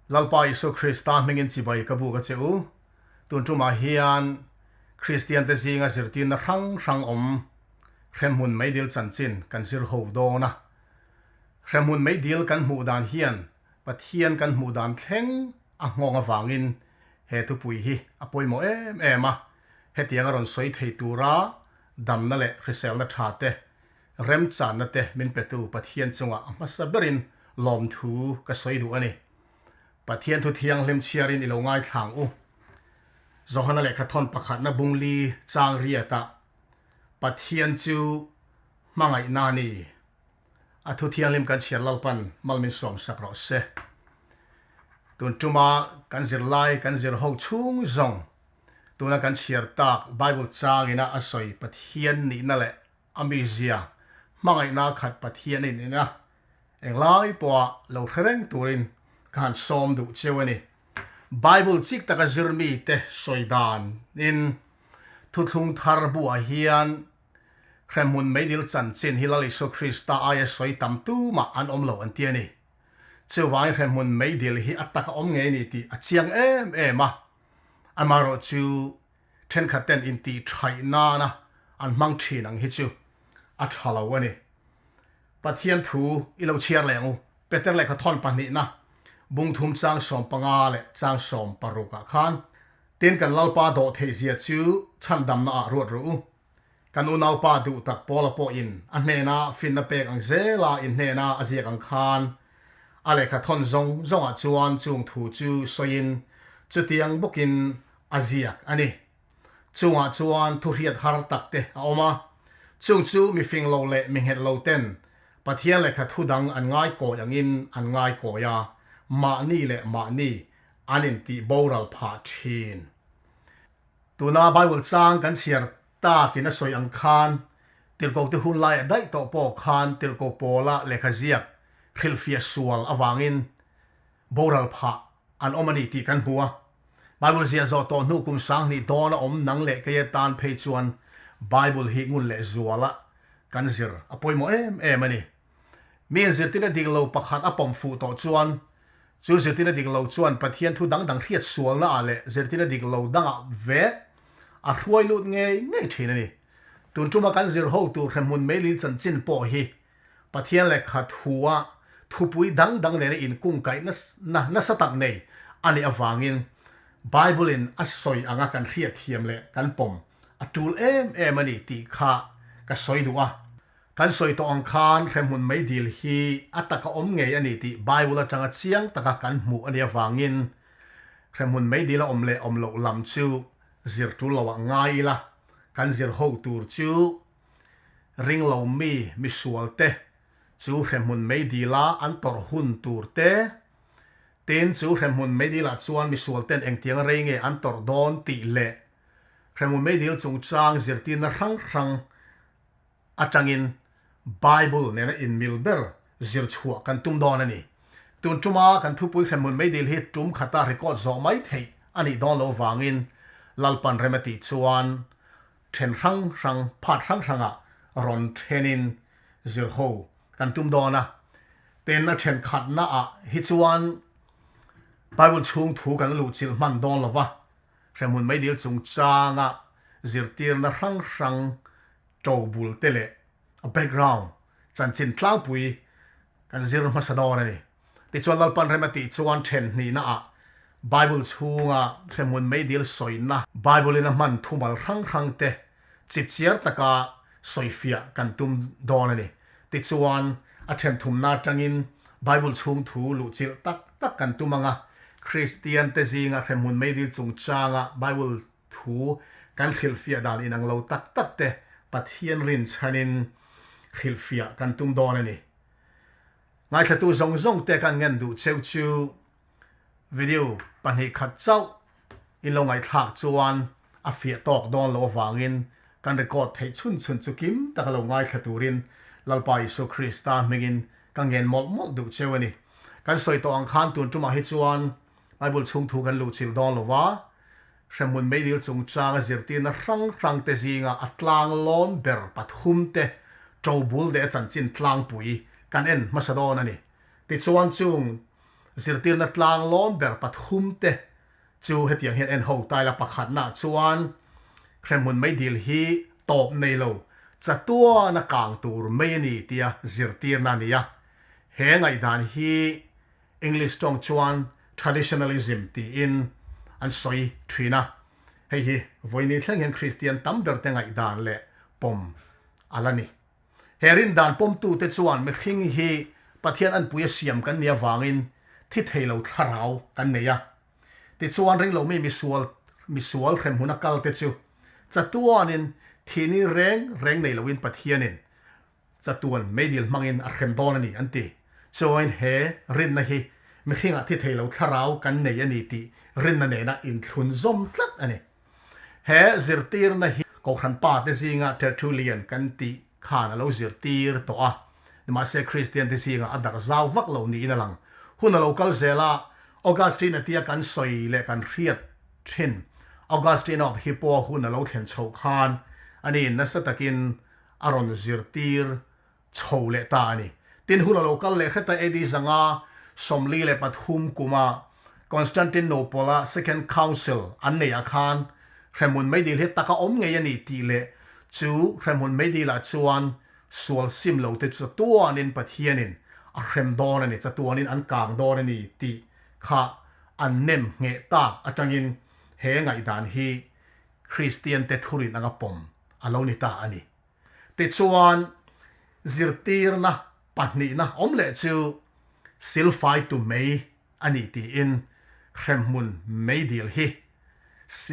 Lalpa Isua Krista hmingin chibai ka buk a che u. Tun tumah hian Kristiante zinga zirtirna hrang hrang awm hremhmun meidil chanchin kan zir ho dawn a. Hremhmun meidil kan hmuh dan hian Pathian kan hmuh dan thleng a nghawng avangin he thupui hi a pawimawh em em a. Hetiang a rawn sawi thei tura damna leh hriselna tha te Remchanna te min petu Pathian chungah a hmasa berin lawmthu ka sawi duh a ni. Pathian thu thianghlim chhiarin i lo ngaithlang u. Johana lehkha thawn pakhatna bungli chang riatah Pathian chu hmangaihna a ni. A thu thianghlim kan chhiar Lalpan mal min sawm sak rawh se. Tun tuma kan zirlai kan zir ho chhung zawng tuna kan chhiar tak Bible changina a sawi Pathian nihna leh A mizia, hmangaihna khat Pathian a inneih a, englai pawha lo hre reng turin ka han sawm duh cheu a ni. Bible chik taka zir mite sawi danin Thuthlung Thar buah hian hremhmun meidil chanchin hi Lal Isua Krista aia sawi tam tumah an awm lo an ti a ni. Chuvangin hremhmun meidil hi a taka awm ngei a ni tih a chiang em em a. Amaherawhchu Thenkhat ten intih thaih nana an hmang thin ang hi chu a tha lo a ni. Pathian thu i lo chhiar leh ang u. Peter lehkha thawn pahnihna bungthum chang 15 leh chang 60 ah khan, Tin kan Lalpa dawh theih zia chu chhandamna ah ruat rawh u. Kan unaupa duh tak Paula pawhin a hnena finna pek ang zela in hnena a ziak ang khan a lehkha thawn zawng zawngah chuan chung thu chu sawiin chutiang bawkin a ziak a ni. Chungah chuan thuhriat har tak te a awm a, chung chu mi fing lo leh mi nghet lo ten Pathian lehkha thu dang an ngai kawi angin an ngai kawi a, mahni leh mahni an intih boral phah thin. Tuna Bible chang kan chhiar takin a sawi ang khan Tirhkohte hun laiah daih tawh pawh khan Tirhkoh Pawla lehkha ziak hrilhfiah sual avangin boral phah an awm a ni tih kan hmu a. Bible ziah zawh tawh hnu kum 2000 dawn a awm nang leh kei atan phei chuan Bible hi ngun leh zuala kan zir a pawimawh em em a ni. Mi inzirtirna dik lo pakhat a pawm fuh tawh chuan chu zirtirna dik lo chuan Pathian thu dang dang hriat sualna ah leh zirtirna dik lo dangah vek a hruai lut ngei ngei thin a ni. Tun tuma kan zir ho tur hremhmun meilil chanchin pawh hi Pathian lehkha thua thupui dang dang nena inkungkaih nasa tak nei a nih avangin Bible-in a sawi anga kan hriatthiam leh kan pawm a tul em em a ni tih kha ka sawi duh a. Kan sawi tawh ang khan hremhmun meidil hi a taka awm ngei a ni tih Bible atanga chiang taka kan hmuh a nih avangin hremhmun meidil a awm leh awm loh lam chu zir tul loah ngai ila kan zir ho tur chu Ringlo mi misualte chu hremhmun meidila an tawrh hun tur te, tin chu hremhmun meidilah chuan misualten engtiang rei nge an tawrh dawn tih leh hremhmun meidil chungchang zirtirna hrang hrang atangin Bible nena inmil ber zir chhuah kan tum dawn a ni. Tun tuma kan thupui hremhmun meidil hi tum khata record zawh mai theih a nih dawn loh vangin Lalpan rem a tih chuan then hrang hrang, part hrang hrangah rawn thenin zir ho kan tum dawn a. Tin, a thenkhatnaah hi chuan Bible chhung thu kan luhchilh hman dawn lo va, hremhmun meidil chungchanga zirtirna hrang hrang to bul te leh a background chanchin tlangpui kan zir hmasa dawn a ni. Tichuan Lalpan rem a tih chuan then hnihnaah Bible chhunga hremhmun meidil sawina Bible-in a hman thumal hrang hrang te chipchiar taka sawifiah kan tum dawn a ni. Tichuan a then thumna atangin Bible chhung thu luhchilh tak tak kan tum ang a, Kristian te zinga hremhmun meidil chungchanga Bible thu kan hrilhfiah dan inang lo tak tak te Pathian rinchhanin hrilhfiah kan tum dawn a ni. Ngaithlatu zawng zawng te kan ngen duh cheu chu video 2 khat chauh in lo ngaihthlak chuan a fiah tawk dawn loh avangin kan record theih chhun chhun chu kim taka lo ngaithla turin Lalpa Isua Krista hmingin ka ngen mawlh mawlh duh cheu a ni. Kan sawi tawh ang khan tun tumah hi chuan Bible chhung thu kan luhchilh dawn lova, hremhmun meidil chungchanga zirtirna hrang hrang te zinga a tlang lawn ber pathum te ṭobul leh a chanchin tlangpui kan en hmasa dawn a ni. Tichuan chung. Zirtirna tlang lawm ber pathumte chu hetiang hian en ho ta ila, pakhatnaah chuan hremhmun meidil hi tawp nei lo chatuana kang tur mai a ni tia zirtirna a ni a. He ngaihdan hi English tawng chuan traditionalism tiin an sawi thin a, hei hi vawiini thleng hian Kristian tam berte ngaihdan leh pawm a la ni. He rindan pawmtute chuan mihring hi Pathian anpui a siam kan nih avangin thi thei lo thlarau kan nei a. Tichuan ringlomi misual misual hremhmun a kalte chu chatuanin thihni reng reng nei loin Pathianin chatuan meidil hmangin a hrem dawn a ni an ti. Chuangin he rinna hi mihringah thi thei lo thlarau kan nei a ni tih rinna nena inthlun zawm tlat a ni. He zirtirna hi Kohhran pa te zinga Tertullian kan tih khan a lo zirtir tawh a, nimahse Kristian te zingah a darh zau vak lo niin a lang. Hun a lo kal zel a, Augustine a tia kan sawi leh kan hriat thin Augustine of Hippo hun a lo thlen chhoh khan aniin nasa takin a rawn zirtir chho leh ta a ni. Tin, hun a lo kal leh hret a, AD 543 kuma Constantinople-a Second Council an neihah khan hremhmun meidil hi taka awm ngei a ni tih leh chu hremhmun meidilah chuan sual sim lo te chatuanin Pathianin a hrem dawn a ni, chatuanin an kang dawn a ni tih kha an nem ngheh tak atangin he ngaihdan hi Kristiante thurin anga pawm a lo ni ta a ni. Tichuan, zirtirna pahnihna awm leh chu silfaitu mei a ni tiin hremhmun meidil hi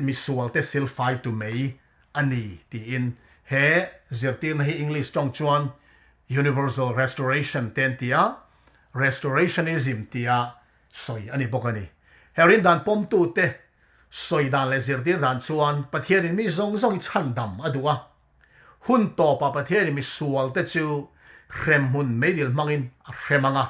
misualte silfaitu mei a ni tiin he zirtirna hi English tawng chuan Universal Restoration te an ti a, Restorationism tia sawi a ni bawk a ni. He rindan pawmtute sawi dan leh zirtir dan chuan Pathianin mi zawng zawng hi chhandam a duh a, Hun tawpah Pathianin misualte chu hremhmun meidil hmangin a hrem ang a.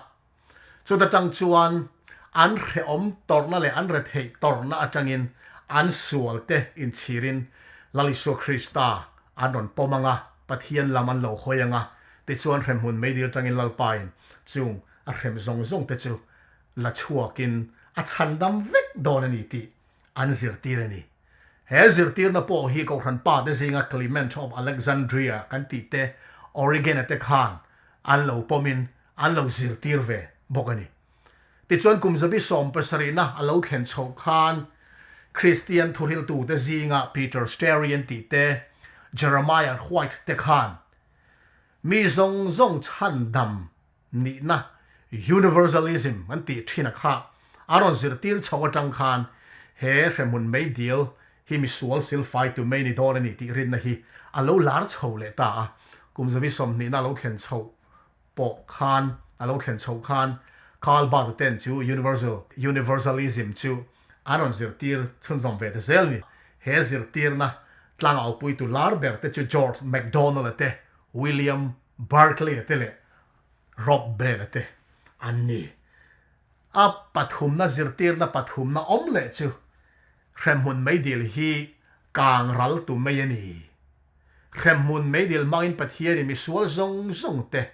Chuta tang chuan an hrehawm tawrhna leh an retheih tawrhna atangin an sualte inchhirin Lal Isua Krista an rawn pawm ang a, Pathian lam an lo hawi ang a, tichuan hremhmun meidil tangin Lalpain chung a hrem zawng zawngte chu la chhuakin a chhandam vek dawn a ni tih an zirtir a ni. He zirtirna pawh hi Kohhran pa te zinga Clement of Alexandria kan tih te, Origen-a te khan an lo pawmin an lo zirtir ve bawk a ni. Tichuan kum zabi sawmpasarihna a lo thlen chhoh khan Kristian thuhriltute zinga Peter Sterian tih te, Jeremiah White te khan mi zawng zawng chhandam nihna, universalism, an tih thin a kha a rawn zirtir chho atang khan he hremhmun meidil hi misual silfaitu mai ni dawn a ni tih rinna hi a lo lar chho leh ta a. Kum zabi sawmhnihna a lo thlen chhoh pawh khan a lo thlen chhoh khan Karl Barth ten chu universal universalism chu an rawn zirtir chhunzawm ve ta zel a ni. He zirtirna tlangaupuitu lar ber te chu George MacDonald-a te, William Barclay-a te leh Rob Bell-a te an ni. A pathumna zirtirna pathumna awm leh chu hremhmun meidil hi kang ral tu mai a ni. Hremhmun meidil hmangin Pathianin misual zawng zawng te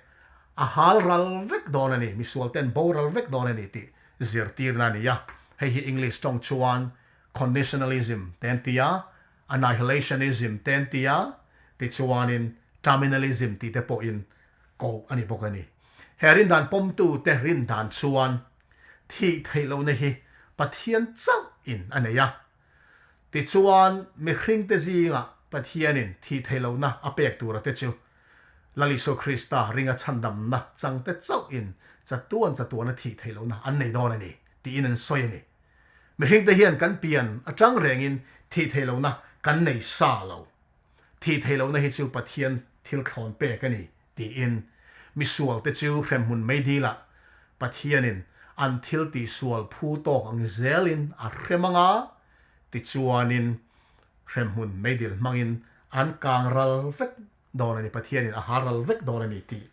a hal ral vek dawn a ni, misual ten boral vek dawn a ni tih zirtirna a ni a. Hei hi English tawng chuan conditionalism te an ti a, Annihilationism te an ti a, tichuanin Terminalism tih te pawhin koh a ni bawk a ni. He rindan pawmtute rindan chuan thih theih lohna hi Pathian chauhin a nei a. Tichuan mihringte zingah Pathianin thih theih lohna a pek tura te chu Lal Isua Krista ringa chhandamna changte chauhin chatuan chatuana thih theih lohna an nei dawn a ni tiin an sawi a ni. Mihringte hian kan pian atang rengin thih theih lohna kan nei sa lo. Thih theih lohna hi chu Pathian thil thlawn pek a ni, tiin misualte chu hremhmun meidilah Pathianin an thil tihsual phu tawk ang zelin a hrem anga, tichuanin hremhmun meidil hmangin an kang ral vek dawn a ni, Pathianin a har ral vek dawn a ni tih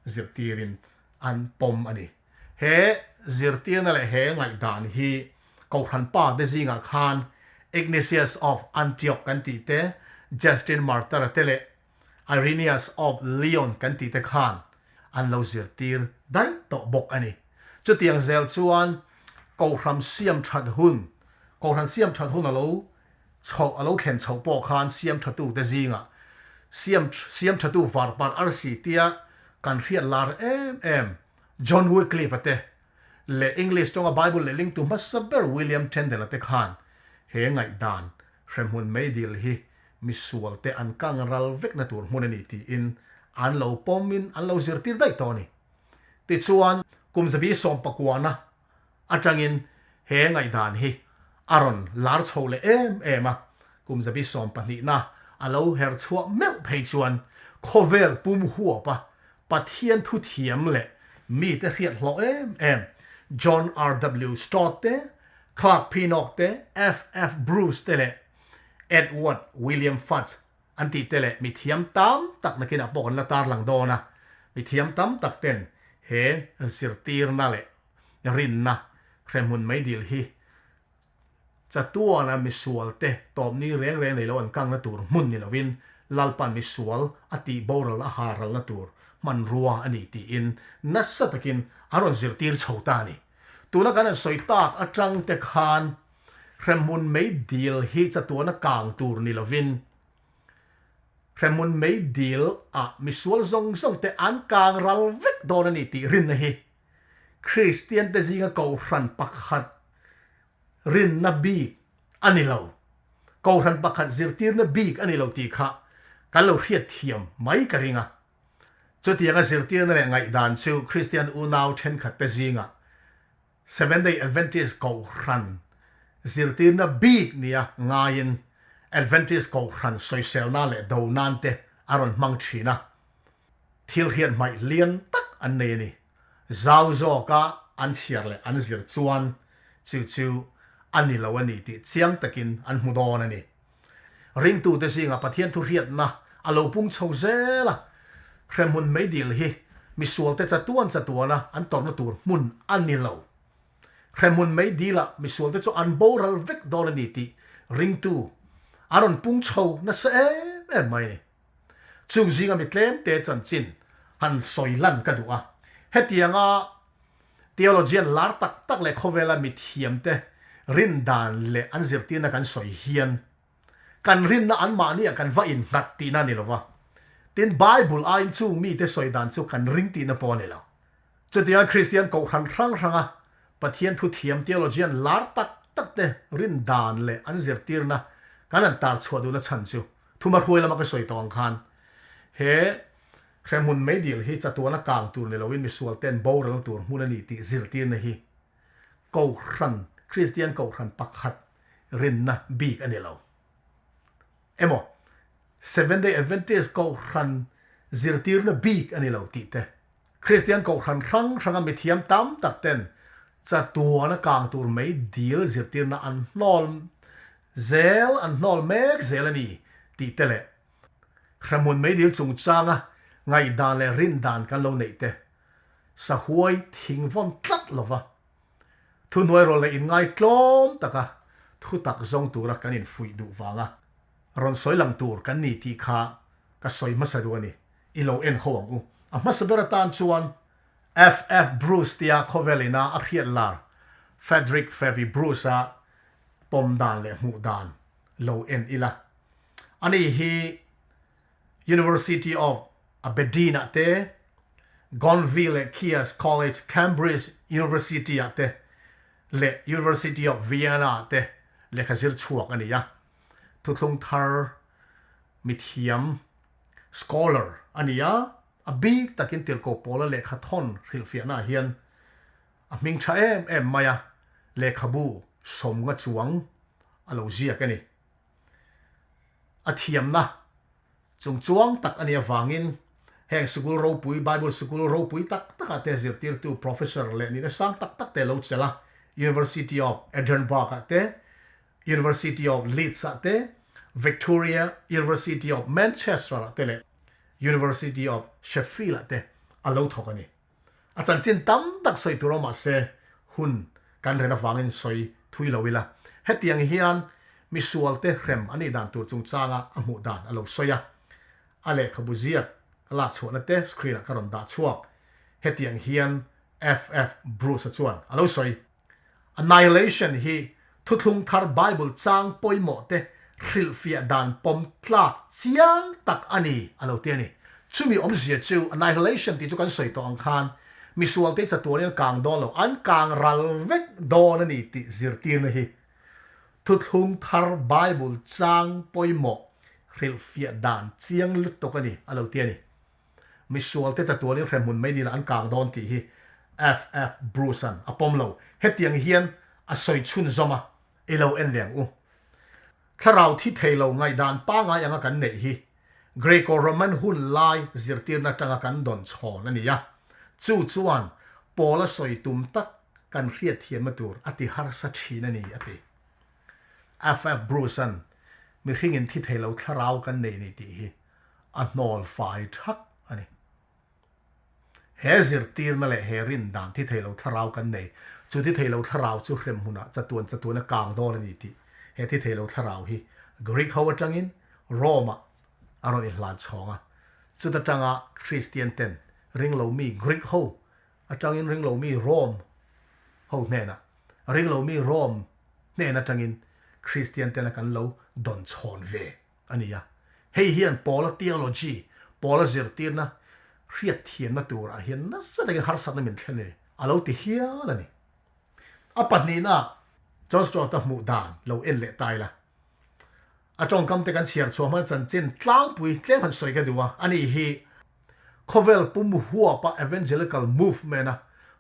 zirtirin an pawm a ni. He zirtirna leh he ngaihdan hi Kohhran pa te zingah khan Ignatius of Antioch kan tih te, Justin Martyr-a te leh Irenaeus of Lyons kan tih te khan an lo zirtir daih tawh bawk a ni. Chutiang zel chuan. Kohhran siam that hun, Kohhran siam that hun a lo chhoh, a lo thlen chhoh pawh khan siam thatute zingah siam siam thatu varpar arsi tia kan hriat lar em em John Wycliffe-a te leh English tawnga Bible lehlingtu hmasa ber William Tyndale-a te khan he ngaihdan hremhmun meidil hi misualte an kang ral vekna tur hmun a ni tiin an lo pawmin an lo zirtir daih tawh a ni. Tichuan, kum zabi sawmpakuana atangin he ngaihdan hi a rawn lar chho leh em em a, kum zabi sawmpahnihna a lo her chhuah meuh phei chuan khawvel pum huapa Pathian thuthiam leh mite hriat hlawh em em John RW Stott te, Clark Pinnock te, FF Bruce te leh Edward William Fudge an tih te leh mithiam tam tak nakinah pawh kan la tarlang dawn a, mithiam tam tak ten he zirtirna leh rinna hremhmun meidil hi chatuana misualte tawpni reng reng nei lo an kangna tur hmun ni lovin Lalpan misual a tih boral a haralna tur hmanrua a ni tiin nasa takin an rawn zirtir chho ta a ni. Tuna kan han sawi tak atang te khan Hremhmun meidil hi chatuana kang tur ni lovin, hremhmun meidil ah misual zawng zawng te an kang ral vek dawn a ni tih rinna hi Kristian te zinga kohhran pakhat rinna bik a ni lo, kohhran pakhat zirtirna bik a ni lo tih kha kan lo hriatthiam mai ka ring a. Chutianga zirtirna leh ngaihdan chu Kristian unau thenkhat te zingah Seventh-day Adventist Kohhran zirtirna bik nia ngaiin Adventist Kohhran sawiselna leh do nan te a rawn hmang thin a, thil hriat hmaih lian tak an nei a ni. Zau zawka an chhiar leh an zir chuan chu chu a ni lo a ni tih chiang takin an hmu dawn a ni. Ringtute zingah Pathian thu hriatna a lo pung chho zel a, hremhmun meidil hi misualte chatuan chatuana an tawrhna tur hmun a ni lo. Hremhmun meidilah misualte chu an boral vek dawn a ni tih ringtu a rawn pung chho nasa em em mai a ni. Chung zinga mi tlemte chanchin han sawi lan ka duh a, hetianga Theologian lar tak tak leh khawvela mithiamte rindan leh an zirtirna kan sawi hian kan rinna anmahniah kan va innghat tihna a ni lo va. Tin, Bible aiin chung mite sawi dan chu kan ring tihna pawh a ni lo. Chutianga Kristian kohhran hrang hranga Pathian thuthiam theologian lar tak takte rindan leh an zirtirna kan han tar chhuah duhna chhan chu thuma hruai lama ka sawi tawh ang khan he Hremhmun meidil hi chatuana kang tur ni loin misualten boralna tur hmun a ni tih zirtirna hi Kohhran, Kristian Kohhran pakhat rinna bik a ni lo. Emaw, Seventh-day Adventist Kohhran zirtirna bik a ni lo tih te. Kristian Kohhran hrang hranga mithiam tam tak ten chatuana kang tur meidil zirtirna an hnawl zel, an hnawl mek zel a ni tih te leh Hremhmun meidil chungchanga ngaihdan leh rindan kan lo neih te, sahuai thing vawn tlat lova thuhnuairawlh leh inngaitlawm taka thutak zawng tura kan infuih duh vanga rawn sawi lang tur kan ni tih kha ka sawi hmasa duh a ni. I lo en ho ang u. A hmasa ber atan chuan FF Bruce tia khawvel ina a hriat lar Frederick Fevy Bruce-a pawm dan leh hmuh dan lo en ila. Ani hi University of Aberdeen-ah te, Gonville leh Caius College, Cambridge University-ah te leh University of Vienna-ah te lehkha zir chhuak a ni a. Thuthlung thar mithiam, scholar, a ni a, a bik takin tirhkoh pawla lehkha thawn hrilhfiahnaah hian a hming tha em em mai a, lehkhabu sawmnga chuang a lo ziak a ni. A thiamna chungchuang tak a nih avangin heng sikul ropui, Bible sikul ropui tak takah te zirtirtu professor leh nihna sang tak tak te lo chelh a, University of Edinburgh-ah te, University of Leeds-ah te, Victoria University of Manchester-ah te leh University of Sheffield-ah te a lo thawk a ni. A chanchin tam tak sawi tur awm mahse hun kan ren avangin sawi thui lo ila. Hetiang hian misualte hrem a nih dan tur chungchanga a hmuh dan a lo sawi a. A lehkhabu ziak ka lak chhuahna te screen ah ka rawn dah chhuak. Hetiang hian FF Bruce-a chuan a lo sawi. Annihilation hi Thuthlung Thar Bible chang pawimawh te hrilhfiah dan pawm tlak chiang tak a ni, a lo ti a ni. Chumi awmzia chu annihilation tih chu kan sawi tawh ang khan misualte chatuanin an kang dawn lo, an kang ral vek dawn a ni tih zirtirna hi Thuthlung Thar Bible chang pawimawh hrilhfiah dan chiang lutuk a ni, a lo ti a ni. Misualte chatuanin hremhmun mai dilah an kang dawn tih hi FF Bruce-a'n a pawm lo. Hetiang hian a sawi chhunzawm a, I lo en leh ang u. Thlarau thi thei lo ngaihdan pangai anga kan neih hi Greco-Roman hun lai zirtirna atanga kan dawn chhawn a ni a, chu chuan Paula sawi tum tak kan hriatthiamna tur a ti harsa thin a ni, a ti. FF Bruce-a'n mihringin thi thei lo thlarau kan nei ni tih hi a hnawl fai thak a ni. He zirtirna leh he rin dan thi thei lo thlarau kan nei, chu thi thei lo thlarau chu hrem hmunah chatuan chatuan a kang dawn a ni tih he thi thei lo thlarau hi Greek ho atangin Rome ah a rawn inhlan chhawng a, chuta tanga Kristian ten ringlo mi Greek ho atangin ringlo mi Rome ho hnenah ringlo mi Rome hnen atangin Kristian tena kan lo dawn chhawn ve a ni a. Hei hian Paula theology, Paula zirtirna hriatthiamna turah hian nasa takin harsatna min thlen a ni, a lo ti hial a ni. A pahnihna John Stott-a hmuh dan lo en leh ta ila. A tawngkam te kan chhiar chhuah hman chanchin tlangpui tlem han sawi ka duh a, ani hi khawvel pum huapa Evangelical Movement-a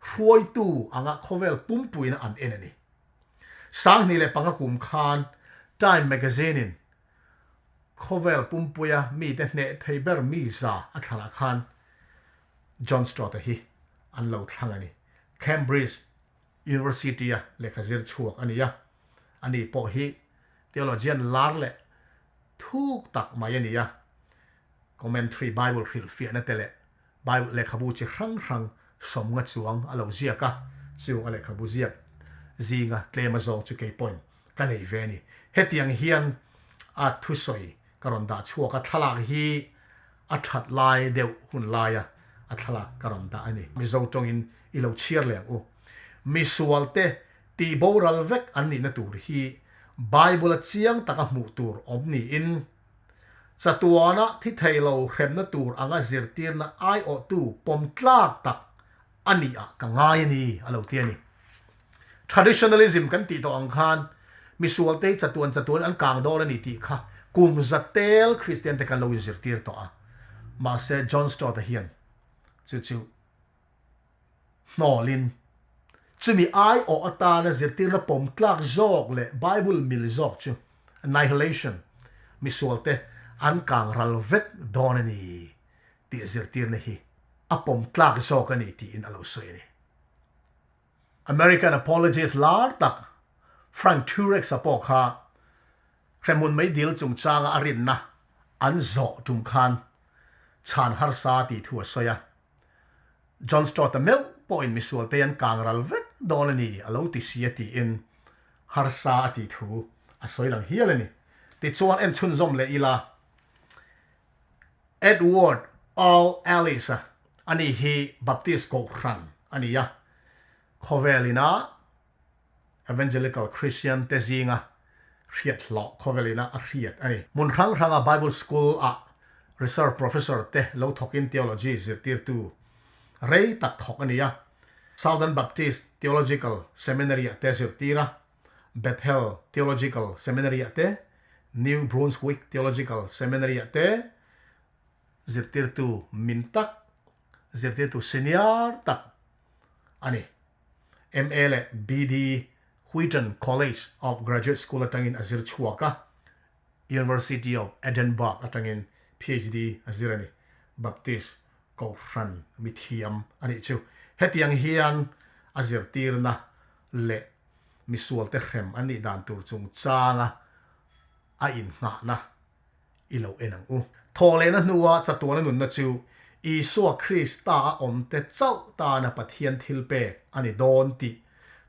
hruaitu anga khawvel pumpuina an en a ni. 2005 kum khan Time Magazine-in khawvel pumpuia mite hneh thei ber mi za a thlanah khan John Stott-a hi an lo thlang a ni. Cambridge University-a lehkha zir chhuak a ni a, ani pawh hi theologian lar leh thuk tak mai a ni a, commentary Bible hrilhfiahna te leh Bible lehkhabu chi hrang hrang sawmnga chuang a lo ziak a, chung a lehkhabu ziak zinga tlem a zawng chu kei pawhin ka nei ve a ni. Hetiang hian a thusawi ka rawn dah chhuak a, thlalak hi a that lai deuh hun laia a thlalak ka rawn dah a ni. Mizo tawngin i lo chhiar leh ang u. Misualte tih boral vek an nihna tur hi Bible-a chiang taka hmuh tur awm niin chatuana thi thei lo hremna tur anga zirtirna aiawhtu pawm tlak tak a nih ah ka ngai a ni, a lo ti a ni. Traditionalism kan tih tawh ang khan misualte hi chatuan chatuan an kang dawn a ni tih kha kum za tel Kristian te kan lo inzirtir tawh a. Mahse John Stott-a hian chu chu hnawlin chumi aiawh atana zirtirna pawm tlak zawk leh Bible mil zawk chu annihilation, misualte an kang ral vek dawn a ni tih zirtirna hi a pawm tlak zawk a ni tiin a lo sawi a ni. American apologist lar tak Frank Turek-a pawh kha hremhmun meidil chungchanga a rinna an zawh tum khan chhan harsa tih thu a sawi a. John Stott-a meuh pawhin misualte an kang ral vek dawn a ni a lo ti si a tiin harsa a tih thu a sawi lang hial a ni. Tichuan en chhunzawm leh ila Edward Earl Ellis-a ani hi Baptist Kohhran a ni a, khawvel ina Evangelical Christian te zinga hriat hlawh khawvel ina a hriat a ni. Hmun hrang hranga Bible School-ah Research Professor te lo thawkin Theology zirtirtu rei tak thawk a ni a, Southern Baptist Theological Seminary-ah te zirtir a, Bethel Theological Seminary-ah te, New Brunswick Theological Seminary-ah te zirtirtu min tak, zirtirtu senior tak a ni. MA leh BD Wheaton College of Graduate School atangin a zir chhuak a, University of Edinburgh atangin PhD a zir a ni. Baptist Kohhran mithiam a nih chu. Hetiang hian a zirtirna leh misualte hrem an nih dan tur chungchanga a innghahna i lo en ang u. Thawhlehna hnua chatuana nunna chu Isua Krista a awmte chauh tana Pathian thilpek a ni dawn tih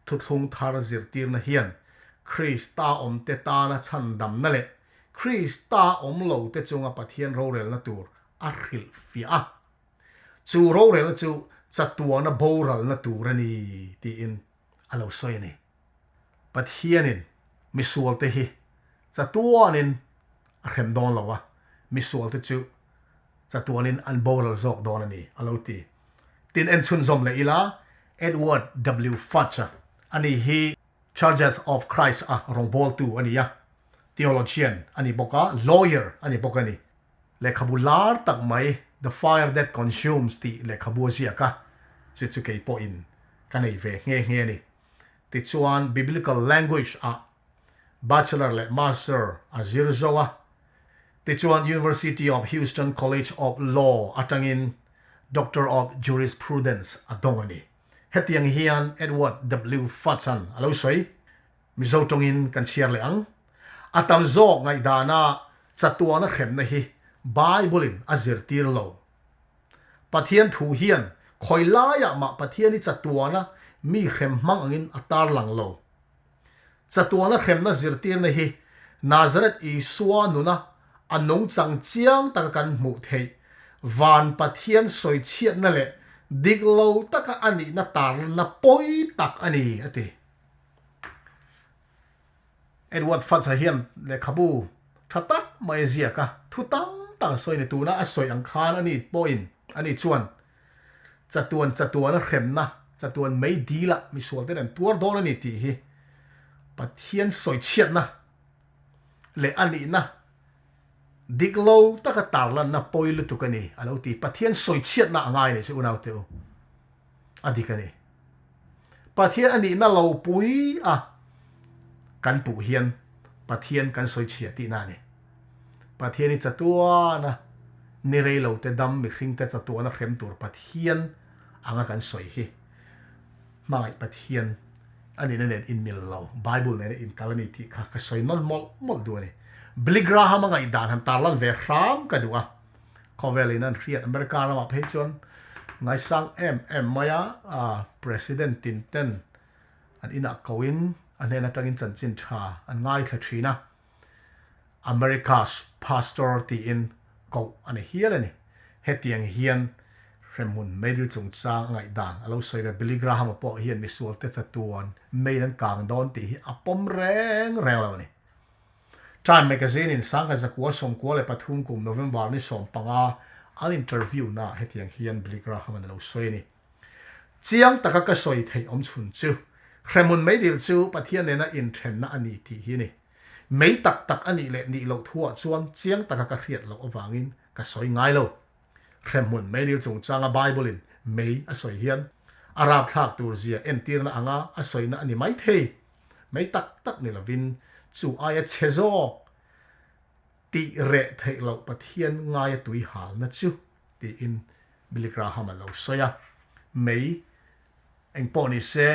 thuthlung thar zirtirna hian Krista awmte tana chhandamna leh Krista awm lote chunga Pathian rorelna tur a hrilhfiah a. Chu rorelna chu chatuana boralna tur a ni tiin a lo sawi a ni. Pathianin misualte hi chatuanin a hrem dawn lo a, misualte chu chatuanin an boral zawk dawn a ni, a lo ti. Tin, en chhunzawm leh ila, Edward W. Fudge-a a ni hi Churches of Christ-a rawngbawltu a ni a, theologian a ni bawk a, lawyer a ni bawk a ni. Lehkhabu lar tak mai The Fire That Consumes tih lehkhabu a ziak a, chu chu kei pawhin ka nei ve nghe nghe a ni. Tichuan Biblical Language ah Bachelor leh Master a zir zo a, tichuan University of Houston College of Law atangin Doctor of Jurisprudence a dawng a ni. Hetiang hian Edward W. Fudge-a'n a lo sawi. Mizo tawngin kan chhiar leh ang. A tam zawk ngaihdana chatuana hremna hi Bible-in a zirtir lo. Pathian thu hian khawi laiah mah Pathian hi chatuana mi hrem hmang angin a tarlang lo. Chatuana hremna zirtirna hi Nazareth Isua nuna a nungchang chiang taka kan hmuh theih van Pathian sawichhiatna leh dik lo taka a nihna tarna pawi tak a ni, a ti. Edward Fudge-a hian lehkhabu tha tak mai a ziak a, thu tam tak a sawi a ni. Tuna a sawi ang khan ani pawhin ani chuan chatuan chatuana hremna, chatuan mei dila misual ten an tuar dawn a ni tih hi Pathian sawichhiatna leh a nihna dik lo taka tarlanna pawi lutuk a ni a lo ti. Pathian sawichhiatna a ngai leh chu unaute u. A dik a ni. Pathian a nihna lo pui a kan puh hian Pathian kan sawi chhia tihna a ni. Pathian hi chatuana ni rei lo te dam mihring te chatuana hrem tur Pathian anga kan sawi hi hmangaih Pathian a nihna nen inmil lo, Bible nena inkal a ni tih kha ka sawi nawn mawlh mawlh duh a ni. Billy Graham a ngaihdan han tarlan ve hram ka duh a. Khawvel in an hriat America ramah phei chuan ngaisang em em mai a, President tin ten an inah ko in a hnen atangin chanchin tha an ngaithla thin a, America's Pastor tiin koh a ni hial a ni. Hetiang hian hremhmun meidil chungchang a ngaihdan a lo sawi ve. Billy Graham-a pawh hian misualte chatuan mail an kang dawn tih hi a pawm reng reng lo a ni. Time Magazine in Sangkazakua 93 kum November ni 15 an interview naah hetiang hian Billy Graham an lo sawi a ni. Chiang taka ka sawi theih awm chhun chu hremhmun meidil chu Pathian nena inthenna a ni tih hi a ni. Mei tak tak a nih leh nih loh thuah chuan chiang taka ka hriat loh avangin ka sawi ngai lo. Hremhmun meidil chungchanga Bible in mei a sawi hian a rapthlak tur zia entirna anga a sawina a ni maithei. Mei tak tak ni lovin chu aia chhe zawk tih reh theih loh Pathian ngaia tui halna chu tiin Billy Graham a lo sawi a. Mei eng pawh ni se,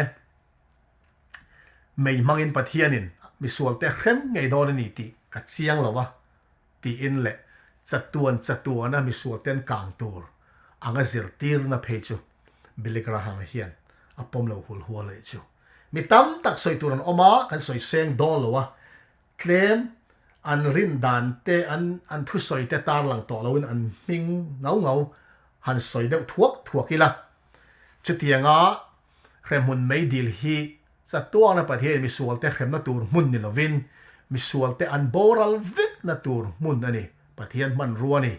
mei hmangin Pathianin misualte hrem ngei dawn a ni tih ka chiang lo a. tiin leh chatuan chatuana misualten kang tur anga zirtirna phei chu Billy Graham hian a pawm lo hul hual leh chu. Mi tam tak sawi tur an awm a, kan sawi seng dawn lo a, tlem an rin dan te an an thusawi te tarlang tawh loin an hming ngau ngau han sawi deuh thuak thuak ila. Chutianga hremhmun meidil hi Chatuana Pathian misualte hremna tur hmun ni lovin, misualte an boral vekna tur hmun a ni, Pathian hmanrua a ni,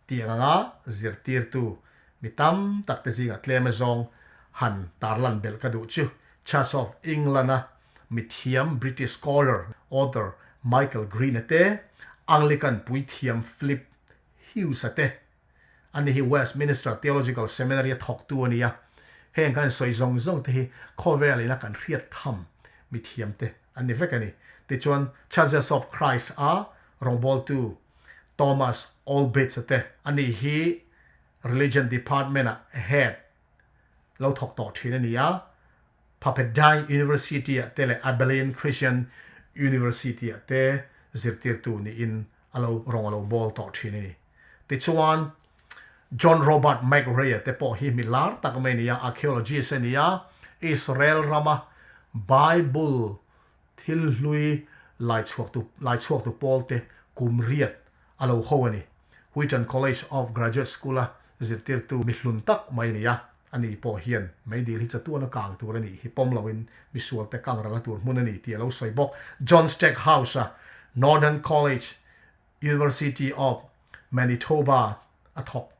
tih ang anga zirtirtu mi tam takte zingah tlem azawng han tarlan belh ka duh chu Church of England-a mithiam British scholar, author Michael Green-a te, Anglican puithiam Philip Hughes-a te, Ani hi Westminster Theological Seminary a thawktu a ni a, heng kan sawi zawng zawng te hi khawvel ina kan hriat tham mithiam te an ni vek a ni. Tichuan Churches of Christ a rawngbawltu Thomas Olbitz-a te, ani hi Religion Department-a head lo thawk tawh thin a ni a, Pepperdine University-ah te leh Abilene Christian University-ah te zirtirtu niin a lo rawng a lo bawl tawh thin a ni. Tichuan, John Robert McRae-a te pawh hi mi lar tak mai a ni a, archaeologist a ni a, Israel rama Bible thil hlui laichhuaktu laichhuaktu pawlte kum riat a lo ho a ni. Wheaton College of Graduate School-a zirtirtu mi hlun tak mai a ni a. Ani pawh hian meidil hi chatuan a kang tur a nih hi pawm loin misualte kang ralna tur hmun a ni tih a lo sawi bawk. John Stackhouse-a Northern College, University of Manitoba a thawk.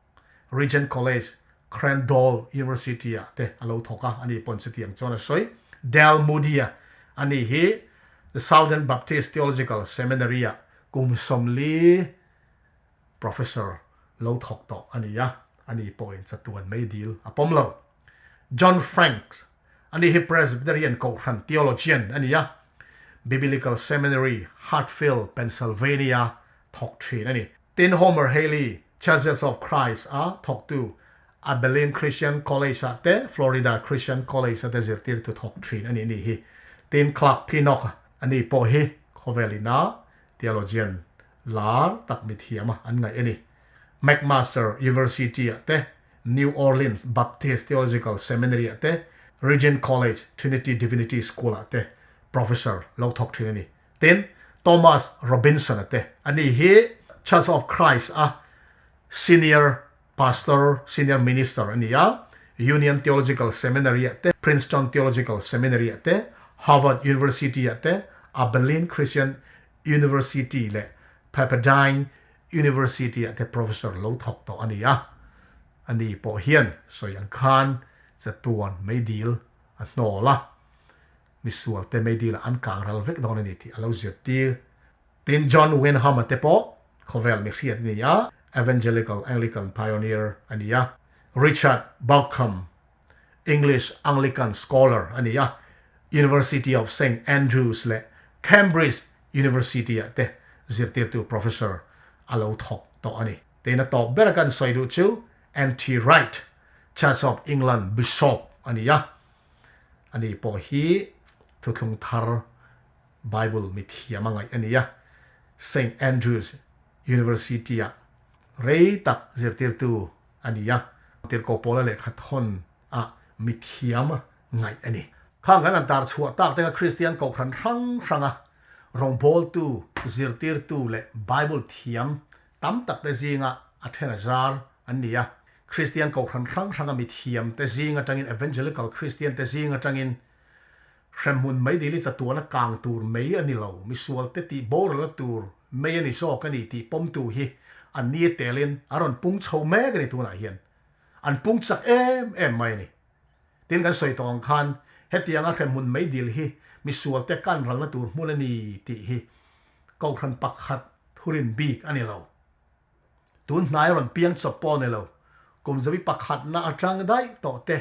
Regent College, Crandall University-ah te a lo thawk a, ani pawn chutiang chuan a sawi. Dale Moody-a ani hi The Southern Baptist Theological Seminary-ah kum 40 professor lo thawk tawh a ni a, ani pawhin chatuan meidil a pawm lo. John Franks, ani hi Presbyterian Kohhran theologian a ni a, Biblical Seminary, Hartfield, Pennsylvania thawk thin a ni. Tin, Homer Hailey, Churches of Christ a thawktu, Abilene Christian College-ah te, Florida Christian College-a te zirtirtu thawk thin a nih ni hi. Tin, Clark Pinnock a ni pawh hi khawvel ina theologian lar tak mithiam a an ngaih a ni. McMaster University-ah te, New Orleans Baptist Theological Seminary-ah te, Regent College Trinity Divinity School-ah te professor lo thawk thin a ni. Tin, Thomas Robinson-a te, ani hi Church of Christ a senior pastor, senior minister a ni a, Union Theological Seminary-ah te, Princeton Theological Seminary-ah te, Harvard University-ah te, Abilene Christian University leh Pepperdine University-ah te professor lo thawk tawh a ni a. Ani pawh hian sawi ang khan chatuan meidil a hnawl a. Misual te meidil ah an kang ral vek dawn a ni tih a lo zirtir. Tin, John Wenham-a te pawh khawvel mi hriat a ni a, Evangelical Anglican pioneer a ni a. Richard Bauckham, English Anglican scholar a ni a, University of Saint Andrews leh Cambridge University-ah te zirtirtu professor a lo thawk tawh a ni. Tin, a tawp bera kan sawi duh chu N.T. Wright, Church of England bishop a ni a. Ani pawh hi thuthlung thar Bible mithiam a ngaih a ni a, Saint Andrews University-ah rei tak zirtirtu a ni a, Tirhkoh Pawla lehkha thawn ah mithiam a ngaih a ni. Khang kan han tar chhuah tak te kha Kristian kohhran hrang hranga rawngbawltu, zirtirtu leh Bible thiam Tam tak te zinga a then a zar an ni a. Kristian kohhran hrang hranga mithiam te zing atangin Evangelical Kristian te zing atangin hremhmun meidil i chatuana kang tur mei a ni lo, misual te tih boralna tur mei a ni zawk a ni tih pawmtu hi an ni telin an rawn pung chho mek a ni tunah hian. An pung chak em em mai a ni. Tin kan sawi tawh ang khan hetianga hremhmun meidil hi misual te kan ralna tur hmun a ni tih hi kohhran pakhat Thurin bik a ni lo. Tun hnai rawn piang chawp pawh a ni lo. Kum zabi pakhatna atang daih tawh te,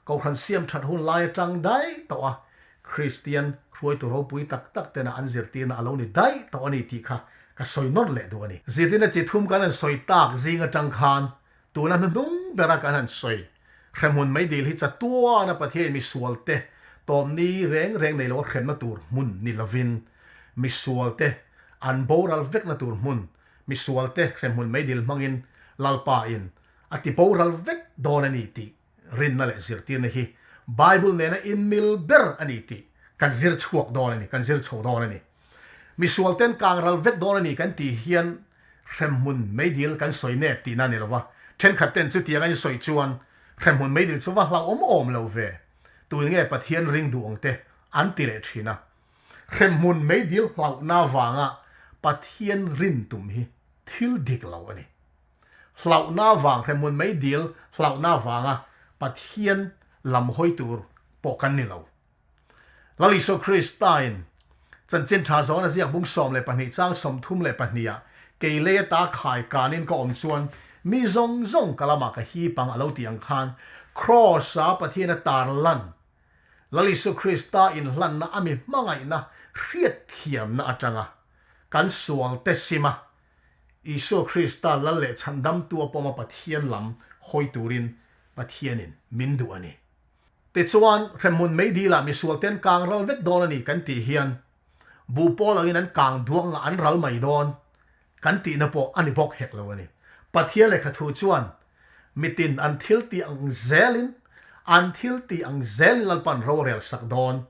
Kohhran siam that hun lai atang daih tawh a Kristian hruaitu ropui tak tak tena an zirtirna a lo ni daih tawh a ni tih kha ka sawi nawn leh duh a ni. Zirtirna chi thum kan han sawi tak zing atang khan Tuna hnuhnung bera kan han sawi, hremhmun meidil hi chatuana Pathian misualte tawmni reng reng nei loa hremna tur hmun ni lovin, misualte an boral vekna tur hmun, misualte hremhmun meidil hmangin Lalpa in a ti boral vek dawn a ni tih rinna leh zirtirna hi Bible nena inmil ber a ni tih kan zir chhuak dawn a ni, kan zir chho dawn a ni. Misualten kang ral vek dawn a ni kan tih hian hremhmun meidil kan sawi nep tihna a ni lo va, thenkhat ten chutiang a insawi chuan hremhmun meidil chu va hlauhawm awm lo ve, tun nge Pathian ring duh ang te an ti leh thin a. Hremhmun meidil hlauhna avanga Pathian rin tum hi thil dik lo a ni. Hlauhna avang hremhmun meidil hlauhna avanga Pathian lam hawi tur pawh kan ni lo. Lal Isua Kristain Chanchin Tha Zawna ziak bung 12 chang 32 ah kei lei ata khai kanin ka awm chuan mi zawng zawng ka lamah ka hip ang a lo tih ang khan Kraws-a Pathian a tar lan Lal Isua Krista inhlanna a mi hmangaihna hriatthiamna atanga kan sualte sima Isua Krista Lal leh Chhandamtu a pawma Pathian lam hawi turin Pathianin min duh a ni. Tichuan, hremhmun meidilah misualten kang ral vek dawn a ni kan tih hian buh pawl angin an kang duak ngah an ral mai dawn kan tihna pawh a ni bawk hek lo a ni. Pathian lehkha thu chuan mitin an thil tih ang zelin an thil tih ang zelin Lalpan rorel sak dawn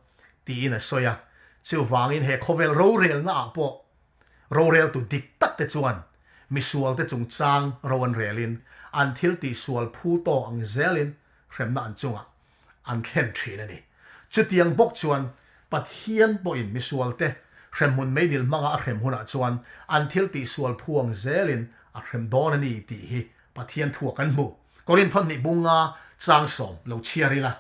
tiin a sawi a. Chuvangin he khawvel rorelna ah pawh roreltu dik tak te chuan misualte chungchang ro an relin an thil tih sual phu tawk ang zelin. hremna an chungah an thlen thin a ni. Chutiang bawk chuan Pathian pawhin misualte hremhmun meidil hmanga a hrem hunah chuan an thil tihsual phuang zelin a hrem dawn a ni tih hi Pathian thua kan hmu. Korinth hnih bunga changsawm lo chhiar ila.